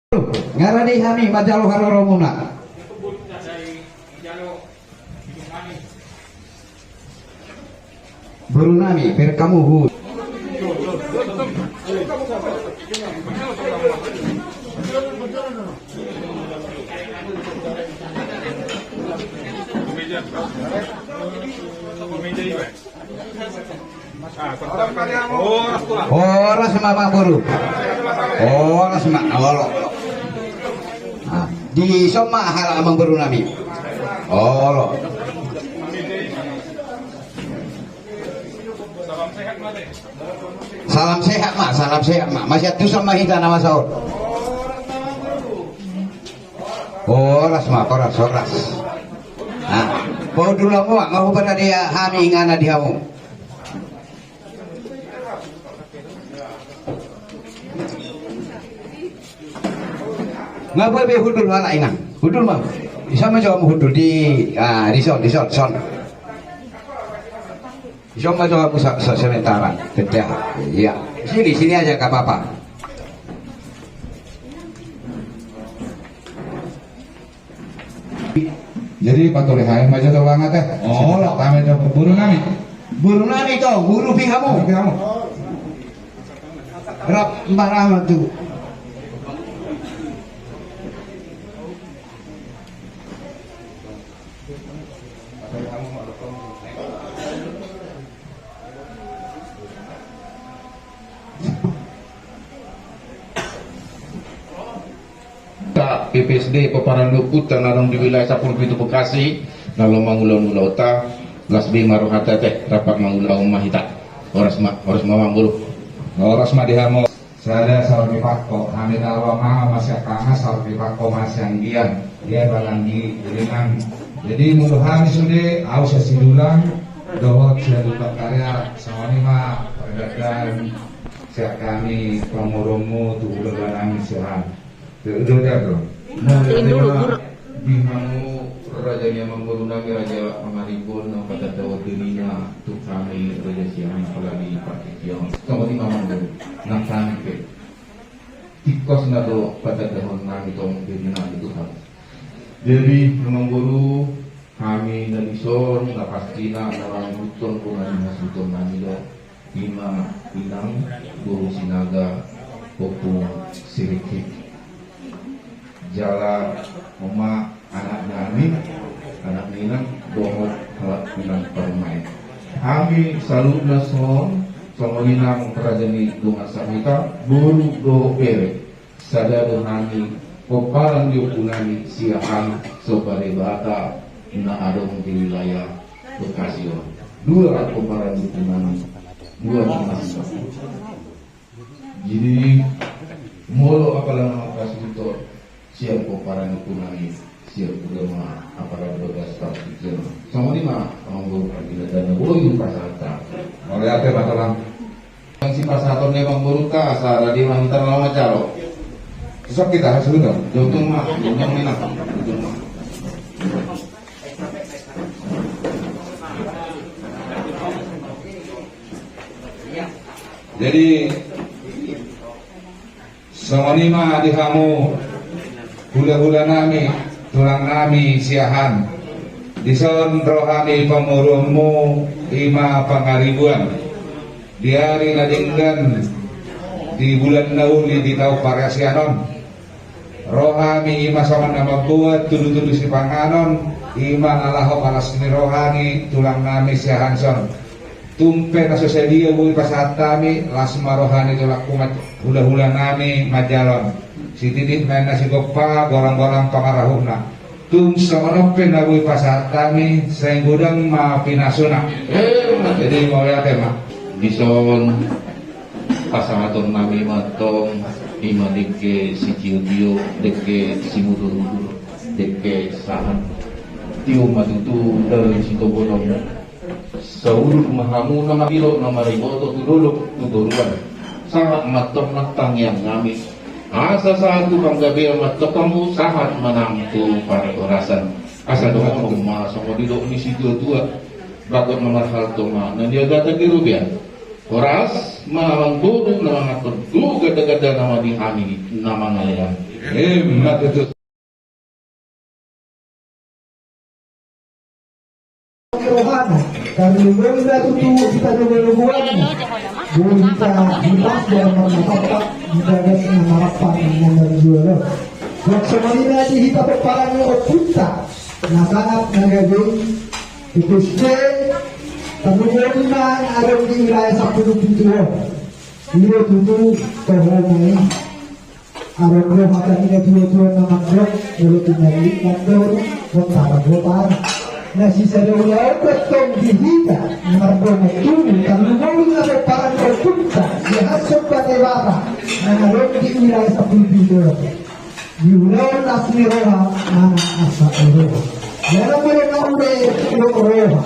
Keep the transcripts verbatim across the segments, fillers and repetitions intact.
Nga rade hami manjalo haroromuna. Boru nami, berkamu hu. Horas ma amangboru. Horas ma, olo. Dison ma halak amangboru nami. Olo. Salam sehat ma, salam sehat ma. Masiantusan ma hita na masa on. Horas ma, horas, horas. Paundul hamu ma, nga huparade hami ingana di hamu. Nga boi be hundul halak inang. Hundul ma. Dison ma jo hamu hundul di, ah, dison, dison, dison. Dison ma jo hamu sementara. Tete. Iya. Sini, sini aja, nggak apa-apa. Jadi patole hae ma jo tu bangate. Olo. Tame jo boru nami. Boru nami tu, boru pihamu. Boru pihamu. Rap marama tu. P P S D Pomparan ni ompunta na adong di wilayah sampulu pitu Bekasi, na laho mangula-ula ota, las be ma rohanta te, rap mangula ma hita. Horas ma, horas ma amangboru. Horas ma di hamu. Sada saur ni pangko, hami na laho mangan ma sian hanga, saur ni pangko ma sian gian. Ia balanggi ulingan. Jadi molo hami sude, au sian Sidulang dohot sian Lumban Karya, songon i ma pardadaan sian hami pamoruonmu tu hulahula nami Siahaan. Mauliate ma di hamu raja ni amangboru nami, Raja Pangaribuan, na patandahon dirina tu hami Raja Siahaan, apalagi partingkian. Songon i ma amangboru, nang hami pe tingkos na do patandahon nami tong diri nami tu hamu. Jadi amangboru, hami na dison na pastina na mangihuthon bona ni hasuhuton nami do, ima inang boru Sinaga, Ompung Sirikit. Jala on ma anak nami, anak ni inang dohot halak inang parumaen. Hami saluhutna son, songon i nang raja ni dongan sahuta, boru dohot bere. Sada do hami pomparan ni ompu nami Siahaan Somba Debata na adong di wilayah Bekasi on. Dua pomparan ni ompu nami, dua ni mas. Jadi molo apala na mangkasuhut sian pomparan ni ompu nami, sian uda ma apala di bagas partingkian. Songon i ma amangboru, partingkian na boi pasahat. Mauliate ma tulang. Sipasahaton ni amangborunta, asa rade ma hita na laho manjalo. Susak hita hasuhuton. Jotong ma, jotong ma. Jadi songon i ma di hamu hulahula nami, tulang nami Siahaan. Dison ro hami pamoruonmu, ima Pangaribuan. Di ari na denggan, di bulan na uli di taon parasian on, ro hami ima songon na mamboan tudutudu sipanganon, ima na laho palas ni roha ni tulang nami Siahaan son. Tung pe na so sadia boi pasahat hami, las ma roha ni tulangku, hulahula nami manjalo on. Sititi ma na sigompa, golang-golang pangarahutna. Tung songon on pe na boi pasahat hami, sai godang ma pinasuna. Jadi mauliate ma. Dison pasahaton nami ma tong, ima dengke sitiotio, dengke simudurudur, dengke sahat. Tio ma tutu dalan sitobonon. Saudut ma hamu na madilo na mariboto tu dolok tu toruan. Sahat ma tong nang tangiang nami, asa sahat tu panggabean ma tong hamu, sahat ma nang tu parhorasan. Asa dohonon ma songon didok ni situatua: Bagot na marhalto ma na niagatan di robean. Horas ma amangboru na manganhon, tu gandaganda nama di hami na mangalean. Emma tutu. Rohana, tarlumobi ma tutu hita logoan-logoanna. Boi hita hipas dalam marnapakpak, di bagas na marapang na marjual. Songon i ma di hita pomparan ni ompunta na sangap na gabe i. Tutu sude, tarlumobi ma na adong di wilayah sampulu pitu on. I do tutu toho ma i. Adong do hata ni na tua-tua na mandok, molo tinallik mandok, bontar-bontar. Na sisada ulaon do tong di hita, mardongan tubu, tarlumobi na pomparan ni ompunta, dihashon Debata, na adong di wilayah sampulu pitu on. Di ulaon las ni roha, manang arsak ni roha. Jala molo na uli roha.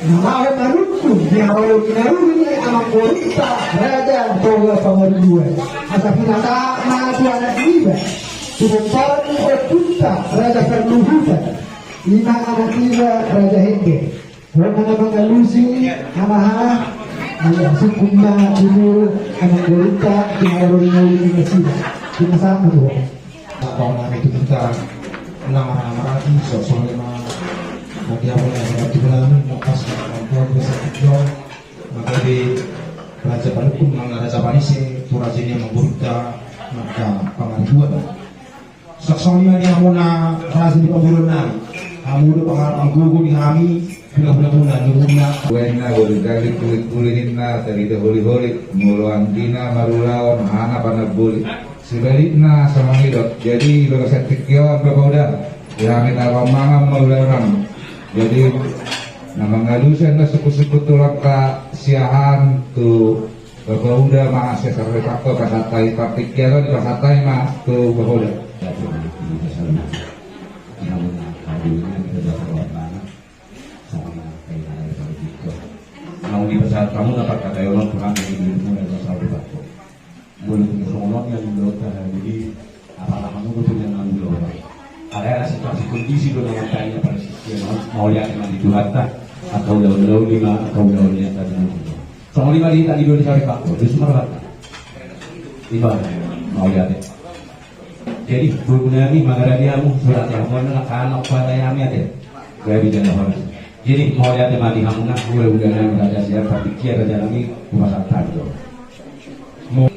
Na laho manungkun di haroro ni na uli ni amangborunta Raja Toga Pangaribuan. Asa pinasahat ma tu anak niba, tu pomparan ni ompunta Raja Parluhutan, i ma anak niba Raja Hende. Ho ma na mangalusi, hama-hama, ia sungkun ma tutu amangborunta di haroro ni na uli ni nasida. Pinasahat ma tu ho. Tau na itu kita nama-nama lagi, so, so, lima. Nanti apa yang kita tuju lagi, mau pas, mau pas, bisa tuju. Maka di Raja Paluhut, Mang Raja Panise, tu raja ni amangborunta, maka Pangaribuan. Songon i ma di hamuna raja ni pamoruon nami. Hamu do pangarahutna gogo di hami, hula-hula muna, di muna. Baenna, boru galik, kulit-kulit ninna, tarida holi-holi, molo anggina marulaon, hahana panamboli. Sebalikna songon i do. Jadi, di bagasan tingki on, Bapa Uda, di hami na mangan ma ulaon. Jadi, na mangalusi na sungkun-sungkun tulang ta siahaan tu Bapa Uda ma asa saripaho pasahat hami partingkian on, dipasahat hami ma tu Bapa Uda. Naung dipasahat hamu na parkataionon tu hami di dirimu na saripaho. Molo tung songon on nian ulaonta, jadi apala hamu do tu nian ulaonta. Alai asa situasi kondisi do na martanya pada sisi on, mauliate ma di Tuhanta, angka ulaon na uli ma, angka ulaon na tadinangi. Songon i ma di hita di dua di saripaho, di Sumatera. Iba, mauliate. Jadi, boru nami, mangaradi hamu, surat hamu, na kanak pada hami ate. Gabe jala horas. Jadi, mauliate ma di hamuna, hula-hula nami raja sian, partingkian raja nami, hupasahat hami do. Mo-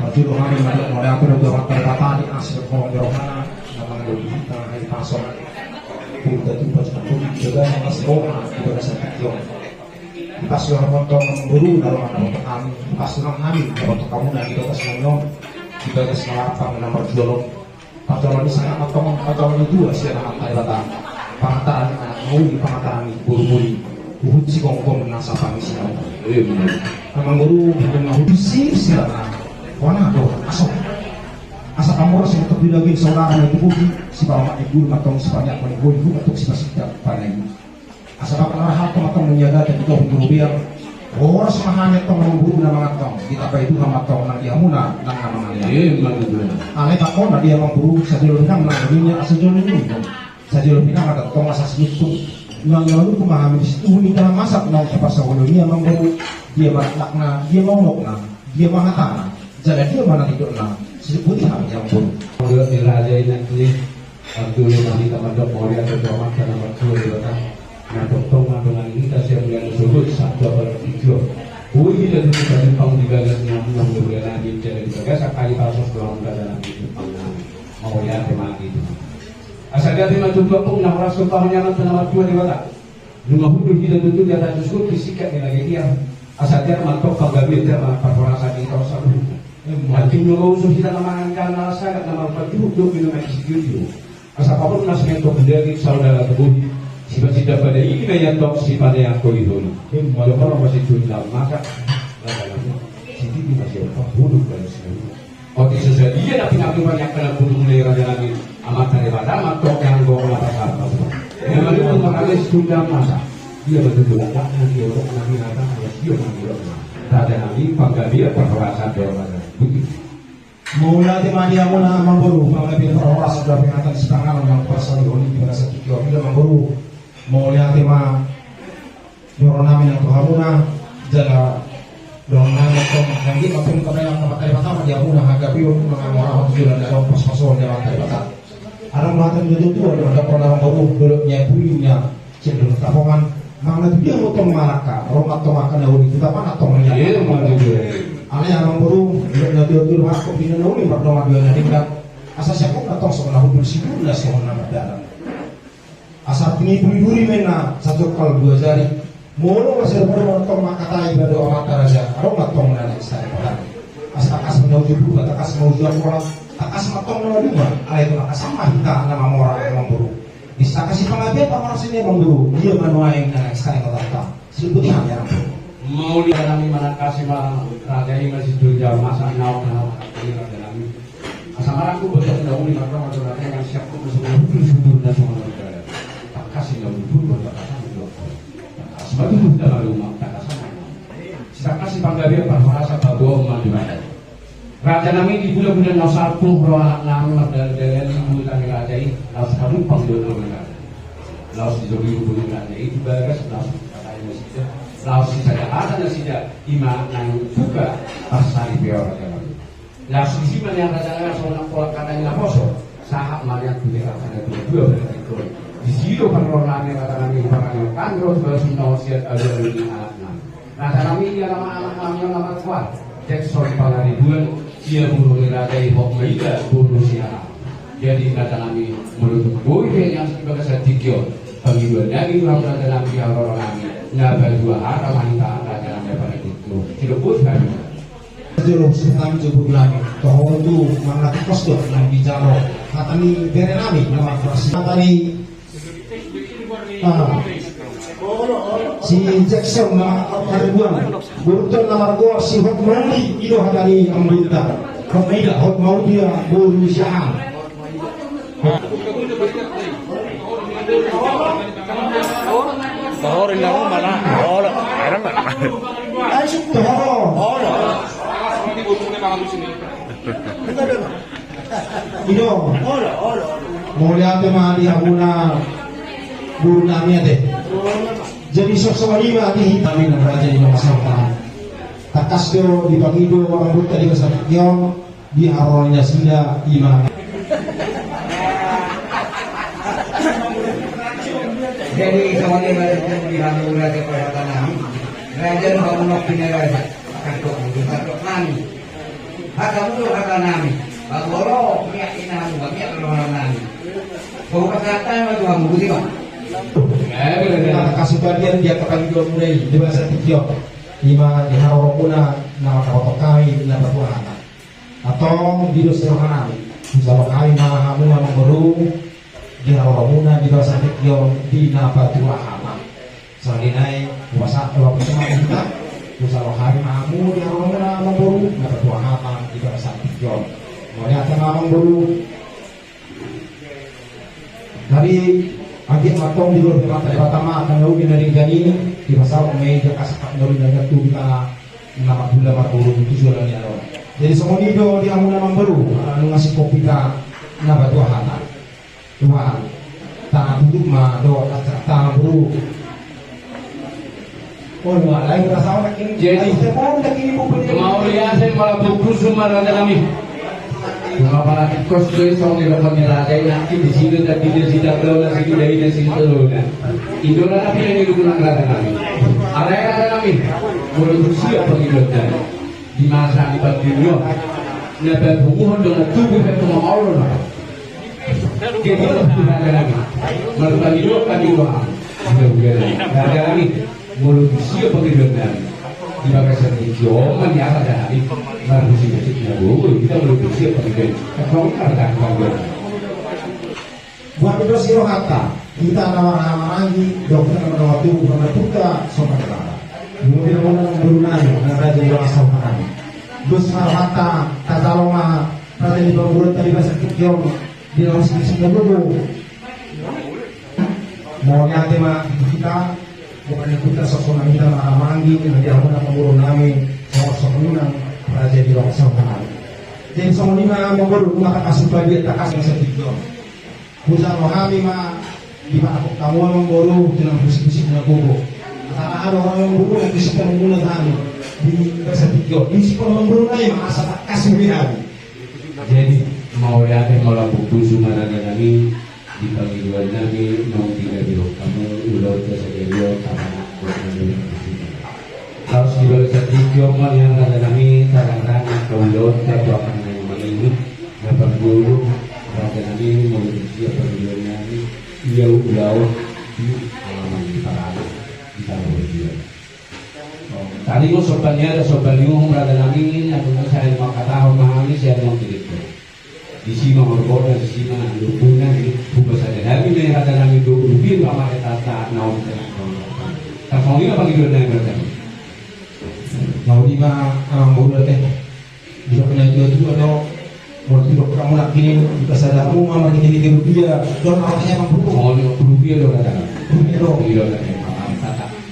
Parjolo hami mandok mauliate tu Amanta Debata di asi dohot holong ni rohana, na mangadopi hita, na i pason. Hita tu pajumpang tu jaga na las roha, di bagasan tingki on. Di pas do hami tong boru na roha na boto hami, di pas do hami na boto hamuna di bagas na nion, di bagas na lapang na marjual on. Pajolo ni sangap ma tong, pajolo ni dua sian Amanta Debata. Pangataran ni anak na uli, pangataran ni boru na uli. Huhut sigomgom na sapangisi na uli. Amangboru, na huhut sisirana. Wana do, aso. Asa pamoras ni topi daging saudara na tubuhi, sipalomak ni bulu ma tong, sipaniak ma ni bulu, huhut ma tong sipasindak panai. Asa bapak na rahat tong antong menjaga dan juga untuk rupiah. Horas ma hami antong na mamboru na mangan tong. Ditambai Tuhan ma antong nang di hamuna nang na mangan i. Alai tangkon na dia mamboru sajolo pinang nang dunia sajolo ni. Sajolo pinang ada tong asa sinutu. Nang na lupa ma hami di situ ni dalam masak nang sipas sahulu ni mamboru. Dia ma lakna, dia ma unokna, dia ma hatana. Jala dia ma na nidokna. Sisebuti hami mamboru. Dia di raja inang ni. Antong ma hita mandok mauliate tu Amanta na martua Debata. Na tongtong mandongani hita sian mula na sogot sahat tu ampara tingki on. Boi hita tutu pajumpang di bagas ni hamuna hula-hula nami, jala di bagasan halipason dohot raja nami, jumpang nami. Mauliate ma di Tuhan. Asa gabe ma tutu ompung na horas, jumpang ni Amanta na martua Debata. Nunga hundul hita tutu di atas jujur di singkat ni lage dia. Asa dia ma antong panggabean, dia ma parhorasan di hita on saluhutna. Antum nunga unsur hita na mangan na sagat na marpajuhut dohot minum air sitio-tio. Asa pamoruon na sian topi daging saudara tubuhi. Sipasindak panai i ma i antong sipaneang holi-holi. Molo parma masitunda masa. Sititi masih apa huduk dari sini. Otik so sadia na pinangido ni angka na pudung ni raja nami, Amanta Debata ma antong ni anggo na pasahat. Memang itu makanya situnda masa. Dia betul juga, dia orang nami rata, dia nami orang. Raja nami, panggabean parhorasan dohot raja. Begitu. Mauliate ma di hamuna amangboru, panggabean parhorasan dohot pengatan sipanganon nang parsaulian di bagasan tingki on, amangboru. Mauliate ma. Joro nami nang tu hamuna, jala dohonon nami tong, nang di ma pun kami nang Amanta Debata, Ia muna hagapi on mangangorahon jolo na dong pas pasohon ni amanta Debata. Adong ma hata ni natuatua, adong na pernah manggoru dolok ni abu i na cendol tapongan. Manang na tu dia motong malaka, ro mantong angka na uli tu tapa na tong ia. Iya, mantong. Alai amangboru, dolok ni natuatua, mangkop di na uli mardongan dua na denggan. Asa siap on na tong songon na hundul, siburna songon na mardalan. Asa pini duri-duri mena satu kal dua jari. Molo masih ada pada tong makatai bado amanta raja, adong ma tong na naeng sari patani. Asa takas ma uju purba, takas ma uju amora, takas ma tong na maduma, alai tu na kasama hita na mamora amangboru. Bisa kasi pangabian pamora sini amangboru, dia manuaeng na naeng sari patanta. Sibuti hami amangboru. Mauliate nami manangkasi ma raja i masih tu jam masa naon na ini raja nami. Asa marangkup bocah na uli marroha tu raja i, siap tu sumurut-sumurut na sumurut. Takasi na uli pun bertakasan di dokter. Takasi batu pun tak ada umat, takasan. Takasi panggabean parhorasan paboa umat di mana. Raja nami di bulan-bulan na salpu, roha nami mardalan-dalan di bulu tangi raja i, laos panumpang di dokter raja. Laos di jogi bulu raja i, di bagas, laos katai nasida, laos di sajakata nasida, ima nang buka, parsari peo raja nami. Laos disi ma nian raja nami songon na pola hata ni naposo, sahat ma nian tu ni raja na tua-tua berarti koi. Disi do panroha nami raja nami, panroha nami ro tu bagas na osian alualu ni anak nami. Raja nami ia nama anak nami on nama tua, Jackson Pangaribuan, ia boru ni raja i Hotmaila boru Siahaan. Jadi raja nami molo tung boi pe nian di bagasan tingki on, pangidoan nami tu hamu raja nami di haroro nami, na patua hata ma hita raja nami pangidoan tu sidok boi pe hami. Jolo sitang jubur nami, toho tu mangatikos do nang di jalo. Hata ni bere nami, nama persi. Hata ni, ah, si Jackson na Haribuan, boruta na margoar si Hotmauli, i do hata ni amanta. Hotmaida, Hotmauli ia boru Siahaan. Tohor inna mu mana? Olo, ayo ma. Tohor. Olo. Ido. Mauliate ma di hamuna boru nami ate. Jadi songon i ma di hami na raja di Lomasauta. Tangkas do dipangido amanta di bagasan tingki on. Di haroro nasida ima. Jadi songon i ma di hamu raja parhata nami. Raja do hamu nangkin raja. Kandok hamu do kandok nami. Hata hamu do hata nami. Pagolo miak ina hamu, miak roha nami. Pagolo pasahat ma tu hamu, buti ma. Ima kasubadian di angka pangidoanmuna i di bagasan tingki on. Ima di haroromuna na mangkaboto hami na patua hata. Antong di dos ni roha nami, hujalo hami ma hamu amangboru, di haroromuna di bagasan tingki on di na patua hata. Songon i nai, hupasahat do hamu ma hita, hujalo hami ma hamu di haroromuna amangboru, na patua hata di bagasan tingki on. Mauliate ma amangboru. Jadi anggiat ma antong di luar Debata, Debata ma angka na uli na denggan i, dipasaut ma i angka sangkap na uli na denggan tu hita na marhula marboru tu joloan ni ari on. Jadi songon i do di hamu amangboru, nunga singkop hita na patua hata. Tuhan, tatutup ma do acara ta boru. Jadi mauliate ma, lampung pusu ma raja nami. Apalagi kos tu i songon i, raja i nangkin disi do tadinda sidang dauna, sidinda ina, sidinda dauna. Ido na pinangido nami raja nami. Alai raja nami, molo tung siap pangidoan nami di masa ni pandemi on, na papunguhon do na tubu pe tu mamaolon. Jadi raja nami, marpangidoan hami tu hamu. Raja nami, molo tung siap pangidoan nami di bagasan tingki on ma nian raja nami, marhusip-husip na gogo hita molo tung siap pangidoan. Tangkas ma raja nami. Buat dos ni rohanta, hita na marhahamaranggi, dohot hita na mardongan tubu, na marputa, sopan rara. Mungkin muna na boru nami, na raja ni roha sahuta nami. Dos ni rohanta, tajalo ma raja ni parboruonta di bagasan tingki on, di na husip-husip na gogo. Mauliate ma di hita, bukan yang hita sosona hita marhahamaranggi, na di hamuna parboru nami, songon songon i nang raja ni roha sahuta nami. Jadi songon i ma amangboru, nunga tangkas upa dia tangkas na satigor. Hujalo hami ma di panakok hamu amangboru, tu na husip-husip na gogo. Asa aha do amangboru, na husip hamu na hami di bagasan tingki on. Husip amangboru nai ma asa tangkas Sumihan. Jadi, mauliate ma lambok pusu ma raja nami, di pangidoan nami, naung dihilala hamu, ulaon na sadari on, tama na, buat nami, pusu. Laos di bagasan tingki on ma nian raja nami, tarang-tarang, angka ulaon, tatuakan nami mangido, na parjolo, raja nami, molo di siap pangidoan nami, ia ulaon, di alaman ni parana, di tano dia. Taringot somba ni adat somba ni uhum raja nami, na tung sai mangkatahon ma hami sian na ung direktur. Disi ma horbo na, disi ma lombu na, di hupasahat hami ma raja nami do, ubi pamarentanta na ung direktur. Tarsongon i ma pangidoan nami raja nami. Mauliate ma amang boru ate. Didok na tua-tua do, molo didok hamu nangkin i, di pasada hamu ma marhite-hite rupia, dolar ate amang boru. Oh, rupia do raja nami. Rupia do. Iya, raja nami.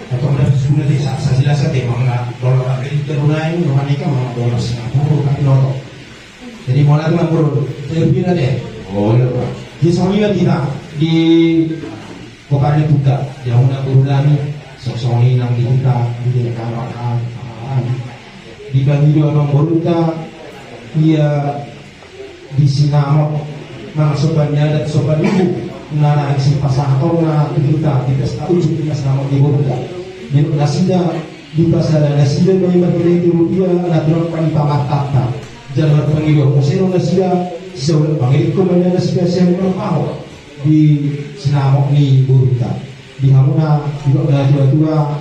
Antong da sudah di sa-, sasila sa te, mangana dolar Amerika do nai, roha ni ka mangana dolar Singapura, tapi noto. Jadi, mauliate ma amang boru, rupia ate. Oh, iya, Pak. Di songon i ma hita, di Pomparan ni Ompunta, di hamuna boru nami, songon i nang di hita, di hita, di pangido amang borunta, ia di sinamot, nang somba ni adat, somba ni uhum, na naeng sipasahatonna tu hita, di pesta ujung, di sinamot ni borunta. Di nasida, di pasada nasida, bagi marhite-hite rupia, na tulang pamarentanta. Jala marpangido muse do nasida, sai ulang pangido ma nasida, sai ulang paho. Di sinamot ni borunta. Di hamuna, didok na tua-tua,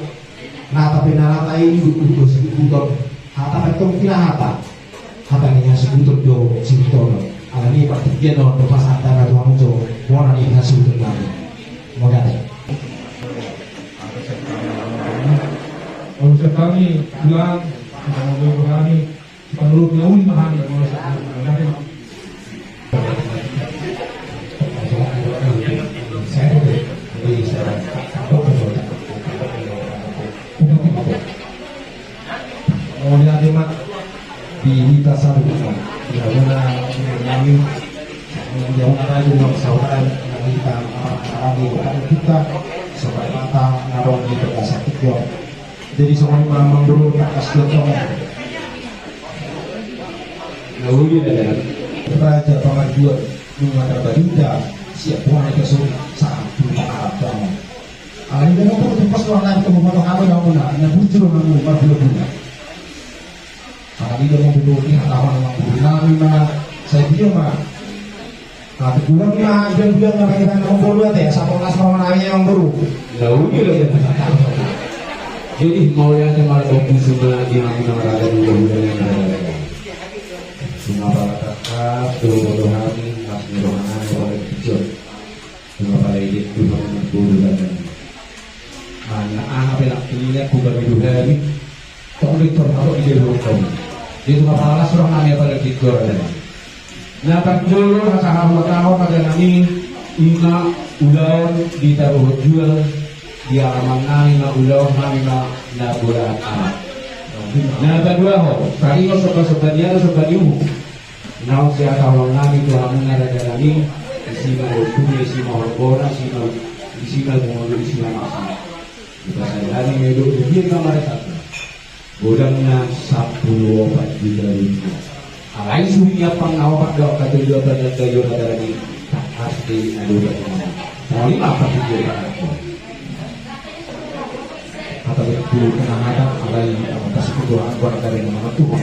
na tape na lata i, duk, duk, duk, sibuton. Hata pe tong pina hata. Hata ni hasubuton do sibuton. Alani partingkian on, do pasahat na tu hamu jo, bona ni hasubuton nami. Mauliate. Mauliate sekali, bilang, sama boru nami, Panurut na uli ma hami. Mauliate ma di hita saluhutna, di hamuna nami, di hamuna raja nang saudara, nang hita, nang hita, nang hita, saudara, nang hita, nang hita. Jadi songon i ma amang boru, tangkas do tong. Na uli na dalam. Raja pangajuan nunga tarbarita siap bona i kasuri sahat tu pangarap tong. Alai dia mampu tu pas ruang nami tu mamotong hamu na muna na bujur hamu marbula-bula. Alai dia mampu tu ni hata hamu na mampu nami ma. Sai dia ma. Tapi kurang na, dia bilang na pakai tangan amang boru ate, satu kelas sama nanya amang boru. Jadi mauliate ma lambok pusu ma di hamuna raja ni boru nami. Sumapala tangkas do boru nami, mas ni roha nami, boru nami. Sumapala idik tu hamuna boru nami. Mana aha pe nang pilihan ku bagi dua hari. Tong di tor mabok di dulu kau. Di tengah palas roha nami apalagi di tor ada. Na parjolo hata hamu tahu pada nami ima ulaon di taruh jual di alaman nami ma ulaon nami ma na bola anak. Na paduahon, taringot somba-somba ni adat somba ni uhum. Naung sihatahon nami tu hamuna raja nami, isi ma lombu na, isi ma horbona, isi ma, isi ma gumulu, isi ma masa. Di pasal nami medok di dia kamar satu. Godangna sampulu opat juta rupiah. Alai suhi ni ampang na opat dohot na tolu opat na tolu opat na tolu opat. Tangkas di na dua opat na. Tolu lima opat di dia kamar. Hata betul kena hata, alai atas kebuahan keluarga dari mana tuh.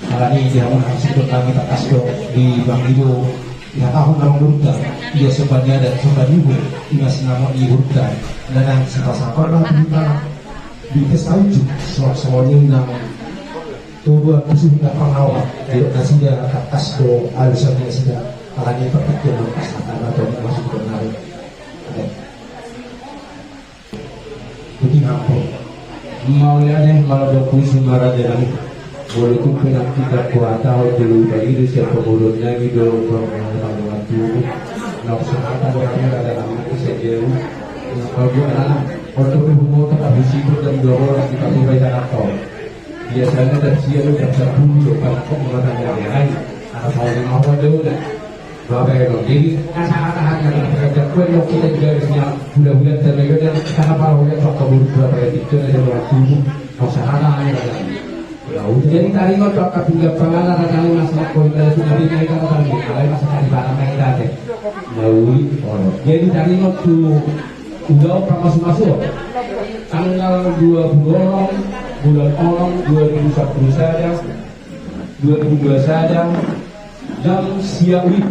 Alani di hamuna hasuhuton nami tangkas do di pangido, di hata hamu na mamurta, ia somba ni adat somba ni uhum, ima sinamot ni borunta, na naeng sipasahaton na tu hita di pesta ujung, songon i nang tuduhan pusu hita pangawa, didok nasida tangkas do alusan nasida, alani partingkian nang pas hata na tu hasuhuton nami. Oke. Mauliate ma lambok pusu ma raja nami. Molo tung pe nang hita huhatahon do, pangido sian pamoruon nami do, pangomoan tubu. Nang sahata do hami raja nami sadia. Nang paguana, oto pe humoto, habis itu dan dua bola kita tubai tanah kau. Biasana tarsia do jam sapulu do, panakok mangatahi ari-ari. Anak kau lima bola do. Bapak Ibu, jadi asa-asa hanya terhadap kue yang kita juga harusnya bulan-bulan terlebih dan karena para orang tua keburu berapa ya itu ada waktu mau sahana hanya ada. Jadi taringot tu angka pinggan pangala na naeng masa na poin dari tu nabi naik angka tadi alai masa tadi barang naik tadi. Nauli olo. Jadi taringot tu udah opat masuk-masuk tanggal dua puluh orang bulan orang dua ribu sepuluh saja dua ribu dua saja jam siang wib